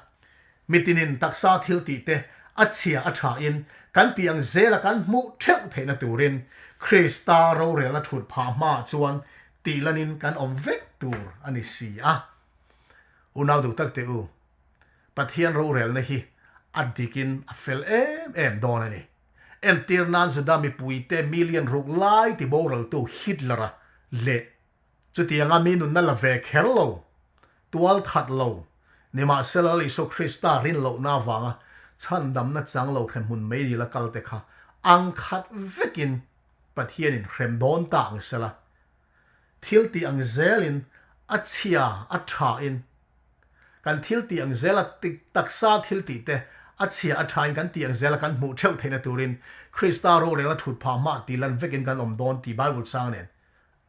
Mitinin taksa thil tih te a chhia a tha in kan tih ang zela kan hmuh theuh theihna turin Krista rorelna thut phah hmaah chuan tih lanin kan awm vek tur a ni si a. Unau duh tak teh u, Pathian rorelna hi a dikin a fel em em dawn a ni. Entir nan Juda mipuite million ruk lai ti boraltu Hitler-a leh Chutianga mi nunna la ve kher lo, tual that lo, nimahsela Lal Isua Krista rin lohna avanga chhandamna chang lo hrem hmun meidil a kal te kha ang khat vekin Pathianin hrem dawn ta ang sela, thil tih ang zelin a chhia a thain kan thil tih ang zela taksa thil tih te a chhia a thain kan tih ang zela kan hmuh theuh theihna turin Krista rorelna thut phah hmah tih lan vekin kan awm dawn tih Bible chang nen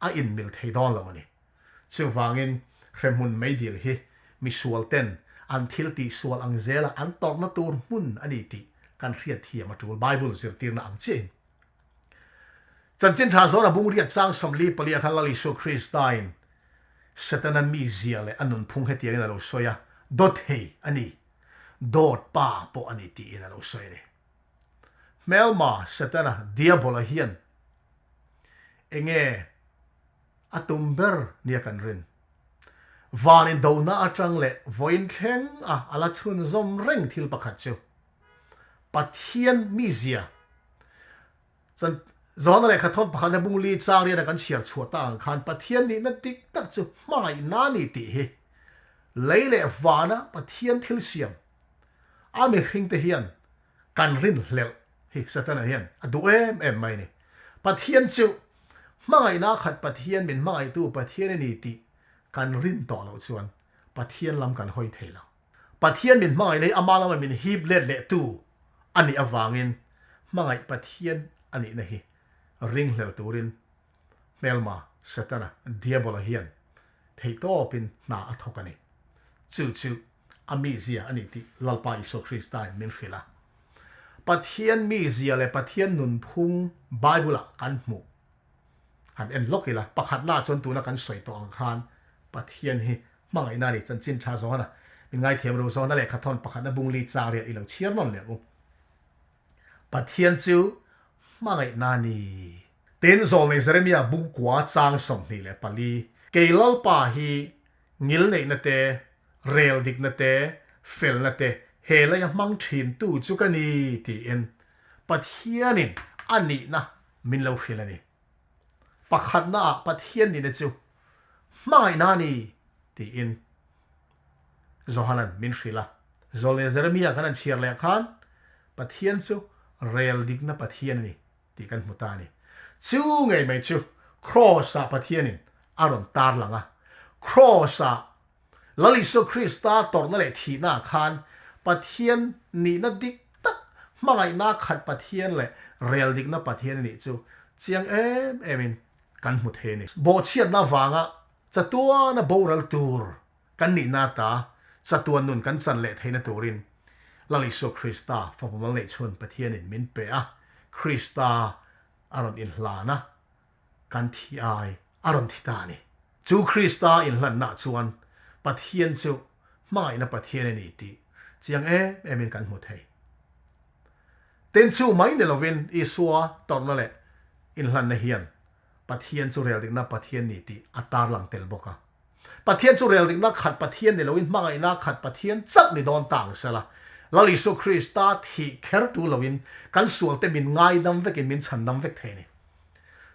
a inmil thei dawn lo a ni. Chuvangin hremhmun meidil hi misual ten an thil tihsual ang zela an tawrhna tur hmun a ni tih kan hriatthiam a tul Bible zirtirna ang chiahin. Chanchin tha zawna bungriat chang 44 ah khan Lal Isua Kristain Setana mizia leh a nunphung hetiangin a lo sawi a, Dawthei a ni, dawt pa pawh a ni tiin a lo sawi a ni. Hmelma Setana Diabola hian Enge a tum ber nia kan rin? Van indona atang leh vawiin thleng a a la chhunzawm reng thil pakhat chu Pathian mizia chuan Johana lehkha thawn pakhatna bung li chang riana kan chhiar chhuah tak ang khan Pathian nihna dik tak chu hmangaihna a ni tih hi lei leh vana Pathian thil siam a mihringte hian Kan rinhlelh hi Setana hian a duh em em mai a ni. Pathian chu hmangaihna khat Pathian min hmangaihtu Pathian a ni tih kan rin tawh loh chuan Pathian lam kan hawi thei lo. Pathian min hmangaihna hi ama lama min hip let lehtu a nih avangin hmangaih Pathian a nihna hi ringhlel turin hmelma Setana, Diabola hian theihtawpin hna a thawk a ni. Chu chu a mizia a ni tih Lalpa Isua Kristain min hrilh a. Pathian mizia leh Pathian nunphung Bible-ah kan hmuh. Han en lawk ila, pakhatnaah chuan tuna kan sawi tawh ang khan Pathian hi hmangaihna a ni, chanchin tha zawna min ngaithiam ro zawna lehkha thawn pakhatna bung li chang riat i lo chhiar nawn leh ang u. Pathian chu hmangaihna a ni. Tin, Zawlnei Jeremia bung kua chang 24, Kei Lalpa hi Ngilneihna te, rel dikna te, felna te he leia hmang thintu chu ka ni tiin Pathianin a nihna min lo hrilh a ni. Pakhatnaah Pathian nihna chu hmangaihna a ni tiin Johanan min hrilh a. Zawlnei Jeremia kan han chhiar leh khan Pathian chu rel dikna Pathian a ni tih kan hmu ta a ni. Chu ngei mai chu Kraws-ah Pathianin a rawn tar lang a. Kraws-ah Lal Isua Krista tawrhna leh thihnaah khan Pathian nihna dik tak, hmangaihna khat Pathian leh rel dikna Pathian a nih chu chiang em emin kan hmu thei a ni. Bawhchhiatna avanga chatuana boral tur Kan nihna ata chatuan nun kan chan leh theihna turin Lal Isua Krista fapa mal neih chhun Pathianin min pe a, Krista a rawn inhlan a, kan thi ai a rawn thi ta a ni. Chu Krista inhlannaah chuan Pathian chu hmangaihna Pathian a ni tih chiang em emin kan hmu thei. Tin, chu mai ni lovin Isua tawrhna leh inhlanna hian Pathian chu reldikna Pathian ni tih a tarlang tel bawk a. Pathian chu reldikna khat Pathian ni loin hmangaihna khat Pathian chauh ni dawn ta ang sela. Lal Isua Krista thih kher tu loin kan sualte min ngaidam vekin min chhandam vek thei a ni.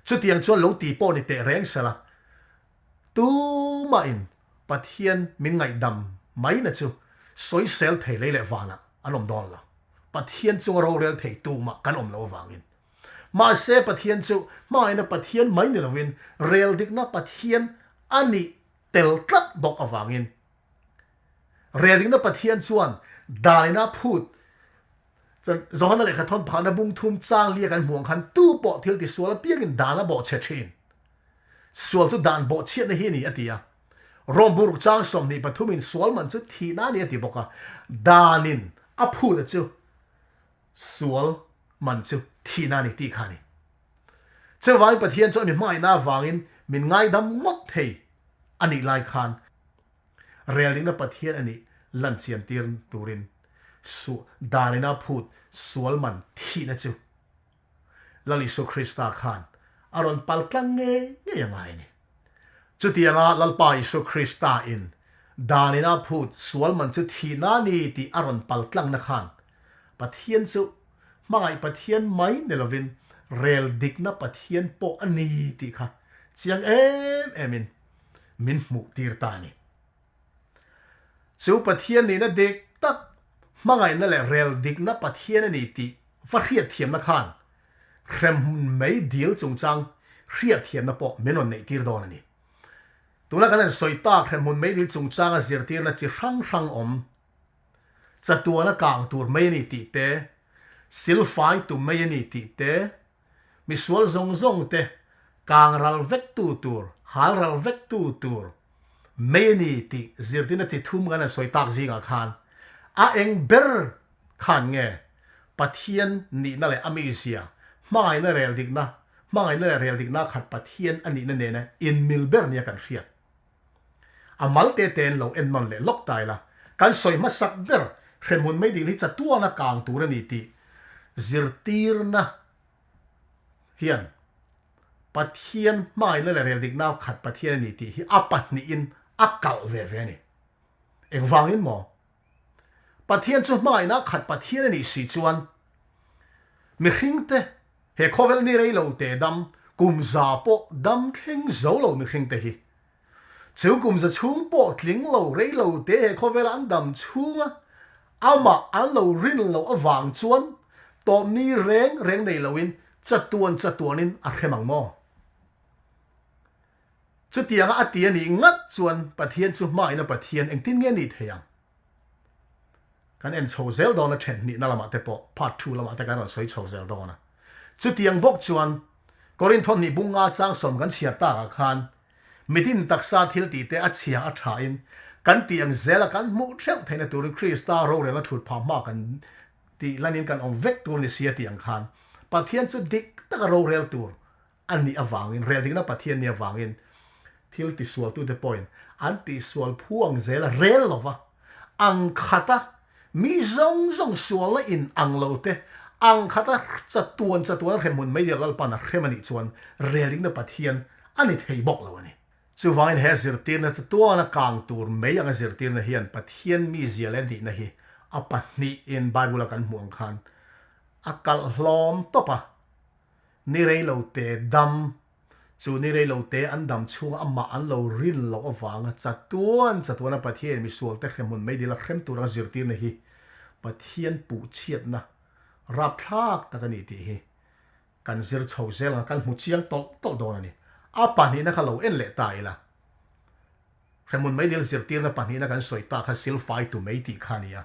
Chutiang chuan lo ti pawh ni teh reng sela, tumahin Pathian min ngaihdam maina chu sawisel thei lei leh vanah an awm dawn lo. Pathian chunga rorel thei tumah kan awm loh avangin. Mahse Pathian chu hmangaihna Pathian mai ni lovin rel dikna Pathian a nih tel tlat bawk avangin rel dikna Pathian chuan danina phut chuan Johana lehkha thawn phahna bung thum chang lia kan hmuh ang khan tu pawh thil tisual apiangin dan a bawhchhe thin. Sual chu dan bawhchhiatna hi a ni a ti a. Rom buruk chang 23 in sual man chu thihna a ni a ti bawk a, danin a phut a chu sual man chu thihna a ni tih kha a ni. Chuvangin Pathian chu a mi hmangaihna avangin min ngaidam ngawt thei a nih lai khan Relnihna Pathian a nih lanchian tir turin su danina phut sual man thihna chu Lal Isua Krista khan a rawn pal tlang ngei ngei a ngai a ni. Chutianga Lalpa Isua Krista in danina phut sual man chu thihna a ni tih a rawn pal tlangna khan Pathian chu hmangaih Pathian mai ni lovin rel dikna Pathian pawh a ni tih kha chiang em em in min hmuh tir ta a ni. Chu Pathian nihna dik tak, hmangaihna leh rel dikna Pathian a ni tih va hriatthiamna khan hremhmun mei dil chungchang hriatthiamna pawh min rawn neih tir dawn a ni. Tuna kan han sawi tak hremhmun mei dil chungchanga zirtirna chi hrang hrang awm, chatuana kang tur mei a ni tih te, silfai tum mei a ni tih te, Misual zawng zawng te kang ral vek tu tur, hal ral vek tu tur mei a ni tih zirtirna chi thum kan han sawi tak zingah khan a eng ber khan nge Pathian nihna leh a mizia, hmangaihna rel dikna, hmangaihna leh rel dikna khat Pathian a nihna nena inmil ber nia kan hriat. A mal te te'n lo en nawn leh lawk ta ila, kan sawi hmasak ber hremhmun meidil hi chatuana kang tur a ni tih zirtirna hian Pathian hmangaihna leh reldikna khat Pathian a ni tih hi a pahnihin a kalh ve ve a ni. Engvangin maw? Pathian chu hmangaihna khat Pathian a nih si chuan mihringte he khawvel ni rei lo te dam kum za pawh dam thleng zo lo mihringte hi chu kum za chhung pawh tling lo rei lo te he khawvela an dam chhunga amah an lo rin loh avang chuan tawp ni reng reng nei loin chatuan chatuanin a hrem ang maw? Chutianga a ti a nih ngat chuan Pathian chu hmaina Pathian engtin nge nih thei ang? Kan en chho zel dawn a then hnihna lamah te pawh part ii lamah te kan rawn sawi chho zel dawn a. Chutiang bawk chuan Korinth hnih bunga changsawm kan chhiar takah khan mitin taksa thil tih te a chhia a tha in kan tih ang zela kan hmuh theuh theihna turin Krista rorelna thut phah hma kan tih lanin kan awm vek tur ni si a tih ang khan Pathian chu dik taka rorel tur a nih avangin, reldikna Pathian nih avangin thil tisualtute pawhin an tihsual phu ang zel a rel lo va, ang khata mi zawng zawng sualna in ang lo te, ang khata chatuan chatuan hremhmun mei leh Lalpan a hrem a nih chuan reldikna Pathian a ni thei bawk lo a ni. Chuvangin he zirtirna chatuana kang tur mei anga zirtirna hian Pathian mizia leh nihna hi a pahnihin Bible-a kan hmuh ang khan a kalh hlawm tawp a. Ni rei lo te dam, chu ni rei lo te an dam chhunga amah an lo rin loh avanga chatuan chatuana Pathian misualte hremhmun meidil a hrem tura zirtirna hi Pathian puhchhiatna rapthlak tak a ni tih hi kan zir chho zel ang a, kan hmu chiang tawlh tawlh dawn a ni. A pahnihna kha lo en leh ta ila, hremhmun meidil zirtirna pahnihna kan sawi ta kha silfai tu mei tih kha a ni a,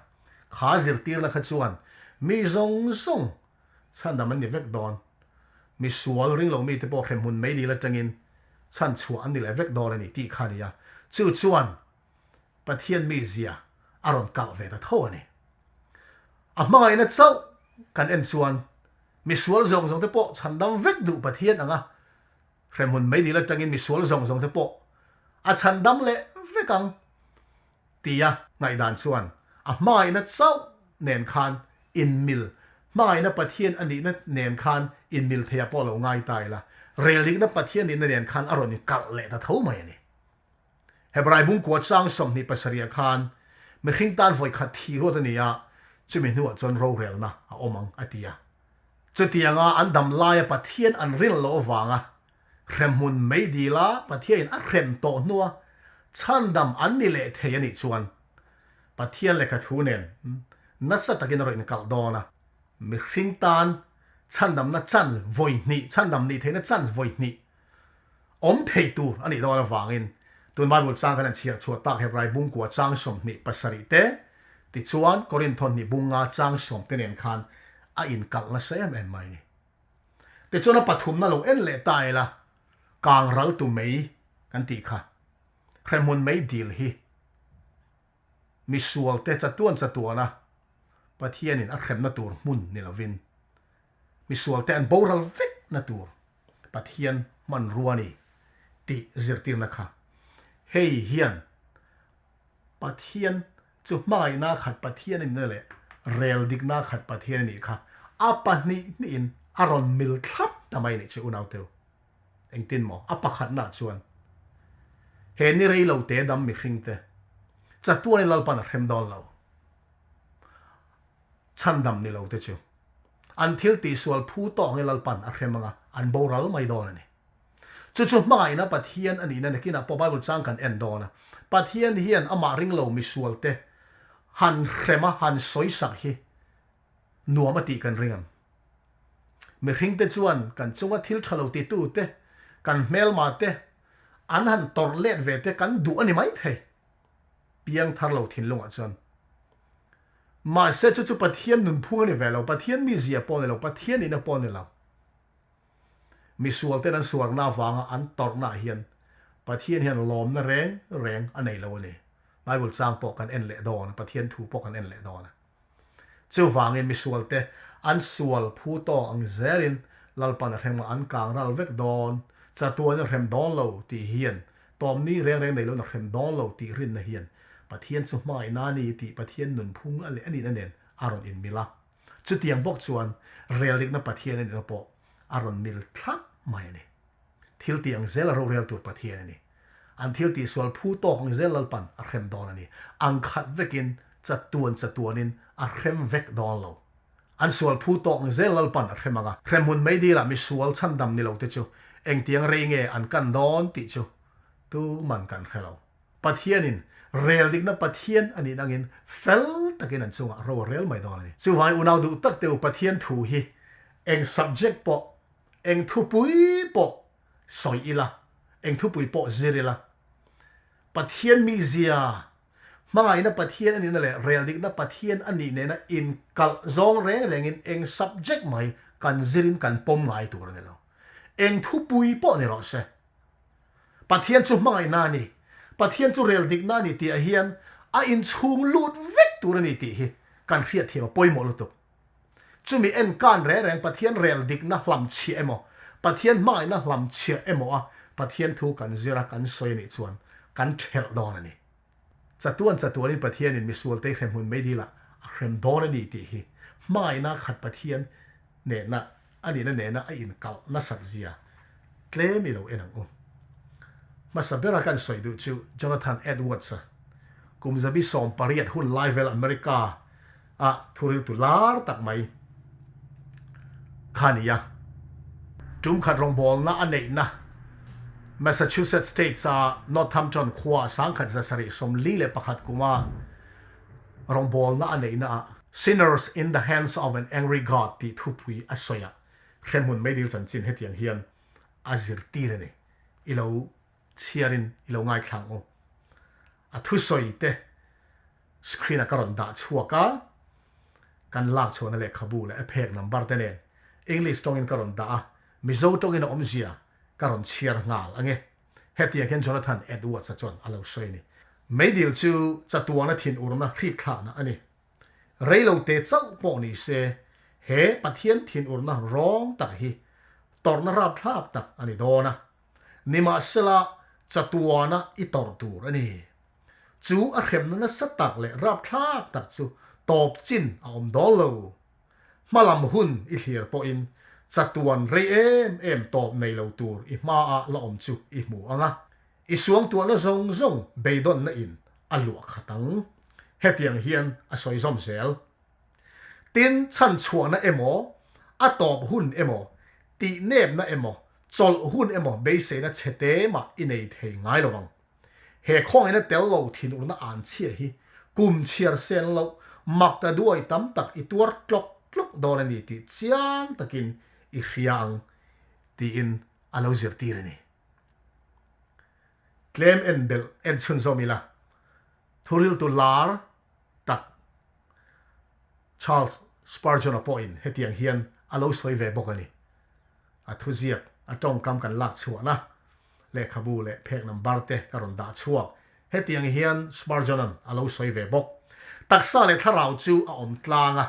kha zirtirna kha chuan mi zawng zawng Chhandam an ni vek dawn. Mi sual ring lo mite pawh hremhmun meidil atangin chhan chhuah an ni leh vek dawn a ni tih kha a ni a. Chu chuan Pathian mizia a rawn kalh ve ta tho a ni. A hmangaihna chauh kan en chuan mi sual zawng zawng te pawh chhandam vek duh Pathian anga hremhmun meidil atangin mi sual zawng zawng te pawh a chhandam leh vek ang. Tia ngaihdan chuan a hmangaihna chauh nen khan inmil, hmangaihna Pathian a nihna nen khan inmil theiah pawh lo ngai ta ila, relrikna Pathian nihna nen khan a rawn inkalh leh ta tho mai a ni. Hebrai bungkua chang 27 ah khan mihring tan vawikhat thih ruat a ni a, chumi hnuah chuan rorelna a awm ang a ti a. Chutianga an dam laia Pathian an rin loh avanga Hremhmun meidila Pathianin a hrem tawh hnua chhandam an ni leh thei a nih chuan Pathian lehkha thu nen nasa takin a rawn inkalh dawn a. Mihring tan chhandamna chance vawi hnih, chhandam nih theihna chance vawi hnih awm thei tur a nih dawn avangin tun Bible chang kan han chhiar chhuah tak Hebrai bungkua chang 27 te tichuan Korinth hnih bunga chang sawm te nen khan a inkalh nasa em em mai a ni. Tichuan a pathumna lo en leh ta ila, kang ral tu mei kan tih kha. Hremhmun meidil hi misualte chatuan chatuana Pathianin a hremna tur hmun ni lovin misualte an boral vekna tur Pathian hmanrua a ni tih zirtirna kha hei hian Pathian chu hmangaihna khat Pathian a nihna leh rel dikna khat Pathian a nih kha a pahnih hnihin a rawn mil thlap ta mai a nih chu unauteu. Engtin maw? A pakhatnaah chuan he ni rei lo te dam mihringte chatuanin Lalpan a hrem dawn lo. Chhandam ni lo te chu an thil tihsual phu tawk nge Lalpan a hrem anga an boral mai dawn a ni. Chu chu hmangaihna Pathian a nihna nakinah pawh Bible chang kan en dawn a. Pathian hian amah ringlo misualte han hrem a, han sawisak hi nuam a tih kan ring ang. Mihringte chuan kan chunga thil tha lo titute, kan hmelmate an han tawrh let ve te kan duh a ni maithei. Piang thar lo thinlungah chuan. Mahse chu chu Pathian nunphung a ni ve lo, Pathian mizia pawh a ni lo, Pathian ina pawh a ni lo. Misualten an suarna avanga an tawrhnaah hian Pathian hian lawmna reng reng a nei lo a ni. Bible chang pawh kan en leh dawn a, Pathian thu pawh kan en leh dawn a. Chuvangin misualte an sual phu tawk ang zelin Lalpan a hrem a, an kang ral vek dawn, chatuan a hrem dawn lo tih hian tawmni reng reng nei loin a hrem dawn lo tih rinna hian Pathian chu hmangaihna a ni tih Pathian nunphung a leh a nihna nen a rawn inmil a. Chutiang bawk chuan reldikna Pathian a nihna pawh a rawn mil thlap mai a ni. Thil tih ang zel a rorel tur Pathian a ni. An thil tihsual phu tawk ang zel Lalpan a hrem dawn a ni. Ang khat vekin chatuan chatuanin a hrem vek dawn lo. An sual phu tawk ang zel Lalpan a hrem ang a. Hremhmun meidil-ah misual chhandam ni lo te chu engtiang rei nge an kan dawn tih chu tuman kan hre lo. Pathianin rel dikna Pathian a nih nangin fel takin an chungah ro a rel mai dawn a ni. Chuvangin unau duh tak teu Pathian thu hi eng subject pawh, eng thupui pawh sawi ila, eng thupui pawh zir ila, Pathian mizia, hmangaihna Pathian a nihna leh rel dikna Pathian a nih nena inkalh zawng reng rengin eng subject mai kan zirin kan pawm ngai tur a ni lo. Eng thupui pawh ni rawh se. Pathian chu hmangaihna a ni, Pathian chu rel dikna a ni tih ah hian a inchhung lut vek tur a ni tih hi kan hriatthiam a pawimawh lutuk. Chumi en kan reng reng Pathian rel dikna hlam chhiah emaw, Pathian hmangaihna hlam chhiah emaw a Pathian thu kan zir a kan sawi a nih chuan kan thelh dawn a ni. Chatuan chatuanin Pathianin misualte hremhmun meidilah a hrem dawn a ni tih hi hmangaihna khat Pathian nena a nihna nena a inkalh nasat zia tlem i lo en ang u. Hmasa bera kan sawi duh chu Jonathan Edwards-a kum zabi 18 hun lai vel America a thuriltu lar tak mai kha a ni a. Tum khat rawngbawlna a neihna Massachusetts States-a Northampton khua 1741 kuma rawngbawlna a neihna ah Sinners in the Hands of an Angry God tih thupui a sawi a, hremhmun meidil chanchin hetiang hian a zirtir a ni. I lo chhiarin i lo ngaithla ang u. A thusawi te screen ah ka rawn dah chhuak a, kan lak chhuahna lehkhabu leh a phek number te nen English tawngin ka rawn dah a, Mizo tawngin a awmzia ka rawn chhiar nghal ang e. Hetiang hian Jonathan Edwards-a chuan a lo sawi a ni. Meidil chu chatuana thinurna hrikthlakna a ni. Reilote chauh pawh ni se, he Pathian thinurna rawng tak hi tawrhna rapthlak tak a ni dawn a. Nimahsela, chatuana i tawrh tur a ni. Chu a hremna nasa tak leh rapthlak tak chu tawp chin a awm dawn lo. Hmalam hun i thlir pawhin chatuan rei em em tawp nei lo tur i hmaah la awm chu i hmu ang a, i suangtuahna zawng zawng beidawnna in a luah khat ang. Hetiang hian a sawi zawm zel. Tin, chhanchhuahna emaw, a tawp hun emaw, tihnepna emaw, chawlh hun emaw beiseina chhe te mah i nei thei ngai lo ang. He khawngaihna tel lo thinurna an chhia hi kum chhiar sen loh mak ta duai tam tak i tuar tlawk tlawk dawn a ni tih chiang takin i hria ang tiin a lo zirtir a ni. Tlem en belh en chhunzawm ila thuriltu lar tak Charles Spurgeon-a pawhin hetiang hian a lo sawi ve bawk a ni. A thuziak, a tawngkam kan lak chhuahna. Lehkhabu leh phek number te ka rawn dah chhuak. Hetiang hian Spurgeon-a'n a lo sawi ve bawk. Taksa leh thlarau chu a awm tlang a,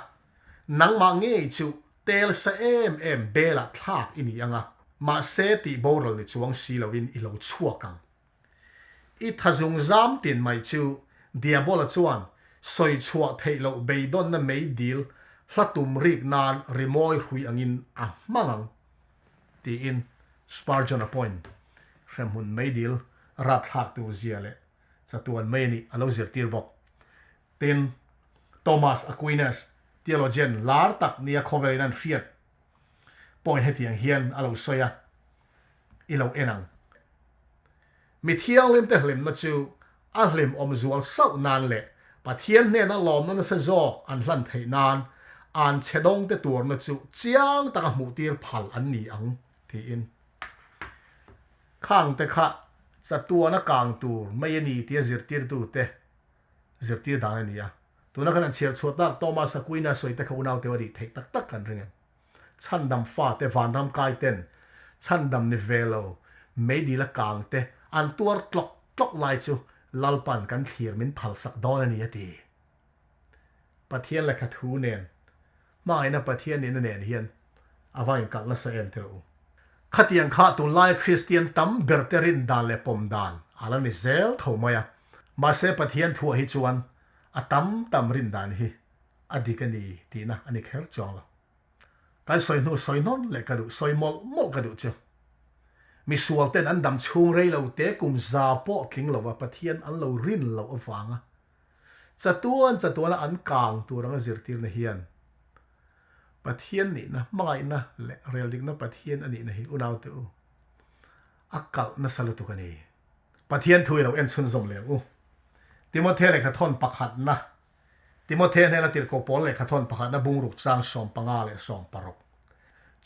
nangmah ngei chu tel sa em em belah thlak i ni ang a, mahse tih boral ni chuang si loin i lo chhuak ang. I thazung zam tin mai chu Diabola chuan sawi chhuah theih loh beidawnna meidil hla tum rik nan rimawi hrui angin a hmang ang, tiin Spurgeon-a pawhin hremhmun meidil rapthlak tur zia leh chatuan mai a nih a lo zirtir bawk. Tin, Thomas Aquinas, theologian lar tak nia khawvelin an hriat pawhin hetiang hian a lo sawi a, I lo en ang. Mi thianghlimte hlimna chu a hlimawm zual sauh nan leh Pathian hnena lawmna nasa zawk an hlan theih nan an chhedawngte tuarna chu chiang taka hmuhtir phal an ni ang, tiin. Khangte kha chatuana kang tur mai a ni tia zirtirtute zirtir dan a ni a. Tuna kan han chhiar chhuah tak Thomas Aquinas sawi te kha unaute a nih theih tak tak kan ring em? Chhandam fate vanram kai ten chhandam ni ve lo meidil a kang te an tuar tlawk tlawk lai chu Lalpan kan thlir min phalsak dawn a ni a ti. Pathian lehkha thu nen hmangaihna Pathian nihna nen hian a va inkalh nasa em ti rawh u. Khatiang kha tunlai Kristian tam ber te rin dan leh pawm dan a la ni zel tho mai a. Mahse Pathian thuah hi chuan a tam tam rin dan hi a dik a ni tihna a ni kher chuang lo. Kan sawi hnu sawi hnawn leh ka duh, sawi mawlh mawlh ka duh chu. Misual ten an dam chhung rei lo te kum za pawh tling lova Pathian an lo rin loh avanga chatuan chatuana an kang tur anga zirtirna hian Pathian nihna, hmangaihna leh reldikna Pathian a nihna hi unaute u a kalh nasa lutuk a ni. Pathian thu i lo en chhunzawm leh ang u. Timothea lehkhathawn pakhatna Timothea hnena tirhkoh pawl lehkhathawn pakhatna bungruk chang 15 leh 16.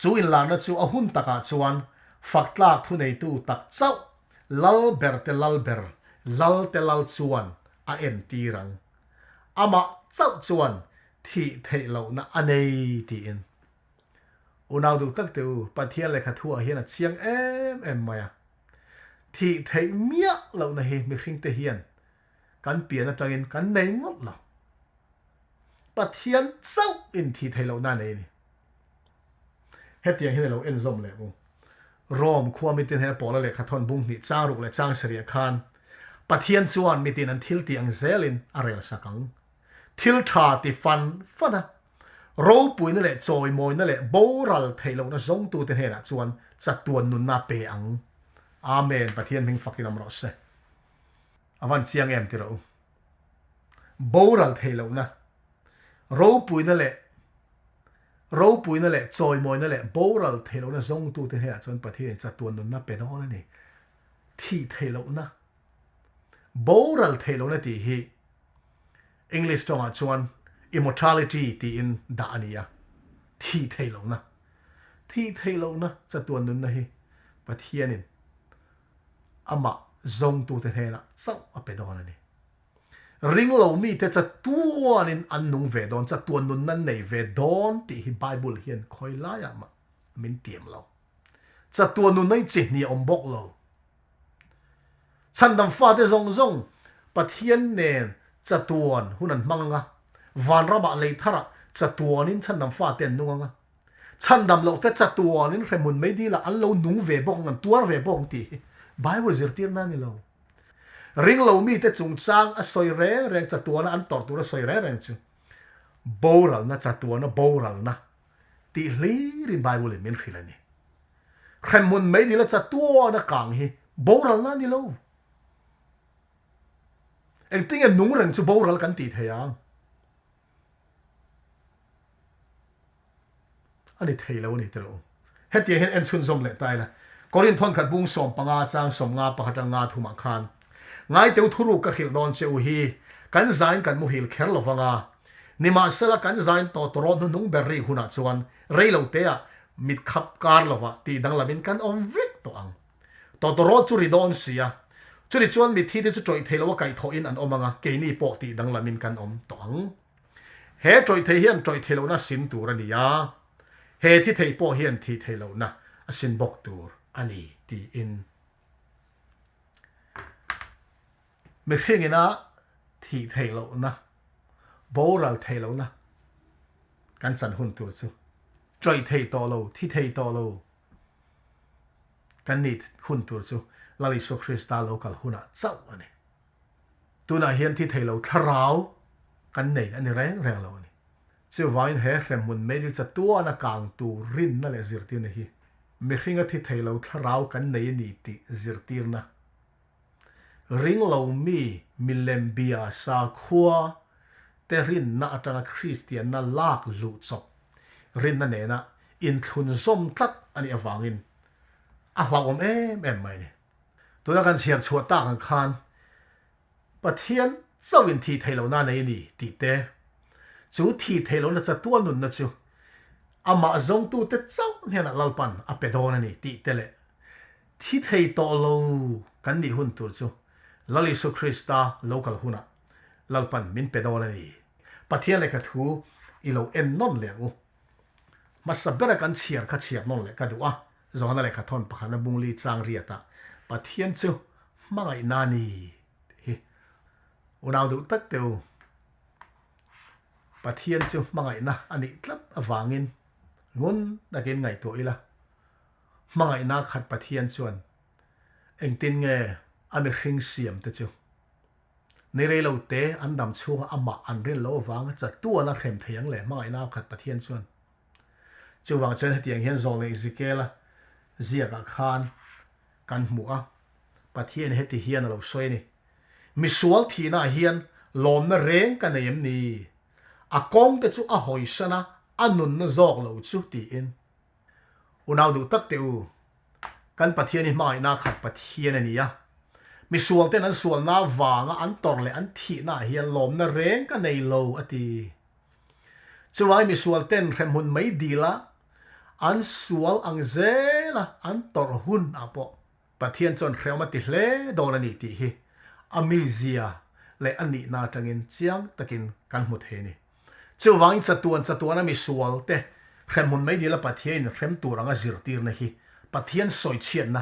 Chu inlarna chu a hun takah chuan faktlak thuneitu tak chauh lal berte lal ber, lalte lal chuan a entir ang. Amah chauh chuan thih theih lohna a nei tiin. Unau duh tak te u, Pathian lehkha thuah hian a chiang em em mai a. Thih theih miah lohna hi mihringte hian kan pian atangin kan nei ngawt lo. Pathian chauh in thih theih lohna a nei a ni. Hetiang hian i lo enzawm leh u. Rome khua mitin hena Paula lehkha thawn bung hnih chang ruk leh chang sarih khan Pathian chuan mitin an thil tih ang zelin a rel sak ang. Thil tha ti fan fan a, ropuina leh chawimawina leh boral theih lohna zawngtute hnenah chuan chatuan nunna a pe ang. Amen, Pathian hming fakin awm rawh se. A van chiang em ti rawh u. Boral theih lohna, ropuina leh ropuina leh chawimawina leh boral theih lohna zawngtute hnenah chuan Pathianin chatuan nunna pe dawn a ni. Thih theih lohna, boral theih lohna tih hi English tawngah chuan immortality tiin dah a ni a. Thih theih lohna, thih theih lohna chatuan nunna hi Pathianin amah zawngtute hnenah chauh a pe dawn a ni. Ringlo mite chatuanin an nung ve dawn, chatuan nunna an nei ve dawn tih hi Bible hian khawi laiah mah min tiam lo. Chatuan nunna hi chi hnih a awm bawk lo. Chhandam fate zawng zawng Pathian nen chatuan hun an hmang ang a, vanramah lei tharah chatuanin chhandam fate an nung ang a. Chhandam loh te chatuanin hremhmun mei dilah an lo nung ve bawk ang, an tuar ve bawk ang tih hi Bible zirtirna a ni lo. Ringlo mite chungchang a sawi reng reng chatuana an tawrh tur a sawi reng reng chu boralna chatuana boralna tih hlirin Bible in min hrilh a ni. Hremhmun mei dila chatuana kang hi boralna a ni lo. Engtinge nung reng chu boral kan tih thei ang? A ni thei lo a ni tilo. Hetiang hian en chhunzawm leh ta ila. Korinth thawnkhat bung 15 chang 50 pakhat atang nga thumah khan Ngaiteu thuruk ka hrilh dawn che u hi kan zain kan muhil kher lo vang a. Nimahsela kan zain tawh tawrawt hnuhnung ber rik hunah chuan rei lo teah mit khap kar lovah tih danglamin kan awm vek tawh ang. Tawtawrawt chu ri dawn si a, chuni chuan mitthi te chu tawih thei lo a kaihthawhin an awm ang a, keini pawh tih danglamin kan awm tawh ang. He tawih thei hian tawih thei lohna sin tur a ni a, he thi thei pawh hian thi thei lohna a sin bawk tur a ni tiin. Mihringina thih theih lohna, boral theih lohna kan chan hun tur chu ṭawih thei tawh lo, thi thei tawh lo kan nih hun tur chu Lal Isua Krista lo kal hunah chauh a ni. Tunah hian thi thei lo thlarau kan nei a ni reng reng lo a ni. Chuvangin he hremhmun meidil chatuana kang tur rinna leh zirtirna hi mihringa thi thei lo thlarau kan nei a ni tih zirtirna ring lo mi milem bia sakhua te rinna atanga Kristianna lak luh chawp rinna nena inthlunzawm tlat a nih avangin a hlauhawm em em mai a ni. Tuna kan chhiar chhuah tak ang khan Pathian chauhin thih theih lohna a nei a ni tih te, chu thih theih lohna chatual nunna chu amah zawngtute chauh hnenah Lalpan a pe dawn a ni tih te leh thi thei tawh lo kan nih hun tur chu Lal Isu Krista lo kal hunah Lalpan min pe dawn a ni. Pathian lehkha thu i lo en nawn leh ang u. Hmasa bera kan chhiar kha chhiar nawn leh ka duh a, Johana lehkha thawn pakhatna bungli chang riatah Pathian chu hmangaihna a ni tih hi unau duh tak teh u. Pathian chu hmangaihna a nih tlat avangin ngun takin ngaihtuah ila, hmangaihna khat Pathian chuan engtin nge a mihring siam te chu ni rei lo te an dam chhunga amah an rin loh avanga chatuan a hrem thei ang le hmangaihna khat Pathian chuan Chuvang chuan hetiang hian Zawlneih Zikela ziakah khan kan hmu a, Pathian heti hian a lo sawi a ni, Misual thihnaah hian lawmna reng ka nei em ni? A kawngte chu a hawisan a, a nunna zawk lo chu tiin. Unau duh tak teh u, kan Pathian hi hmangaihna khat Pathian a ni a, misualten an sualna vanga an tawrh leh an thihnaah hian lawmna reng ka nei lo a ti. Chuvai misual ten hremhmun mai dil a, an sual ang zel a, an tawrh hun ah pawh Pathian chuan hrehawm a ti hle dawn a ni tih hi a mizia leh a nihna atangin chiang takin kan hmu thei a ni. Chuvangin chatuan chatuan a misual te hremhmun mai dil a Pathian in hrem tur anga zirtirna hi Pathian sawichhiatna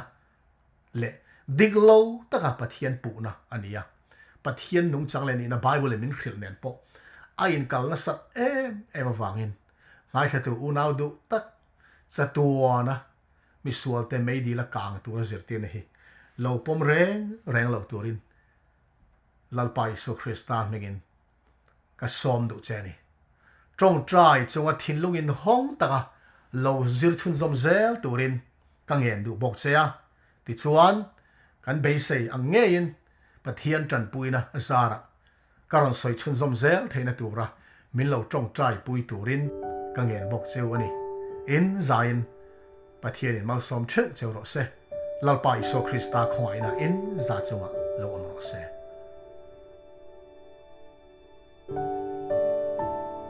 leh dik lo taka Pathian puhna a ni a. Pathian nungchang leh nihna Bible in min hrilh nen pawh a inkal nasat em em avangin ngaithlatu unau duh tak chatuana misualte meidil a kang tura zirtirna hi lo pawm reng reng lo turin Lalpa Isua Krista hmingin Ka sawm duh che a ni. Tawngtai chunga thinlung inhawng taka lo zir chhunzawm zel turin ka ngen duh bawk che a, tichuan kan beisei ang ngeiin Pathian tanpuina zarah ka rawn sawi chhunzawm zel theihna tura min lo tawngtai pui turin ka ngen bawk cheu a ni. In zaiin Pathianin malsawm theuh cheu rawh se. Lalpa Isua Krista khawngaihna in za chungah lo awm rawh se.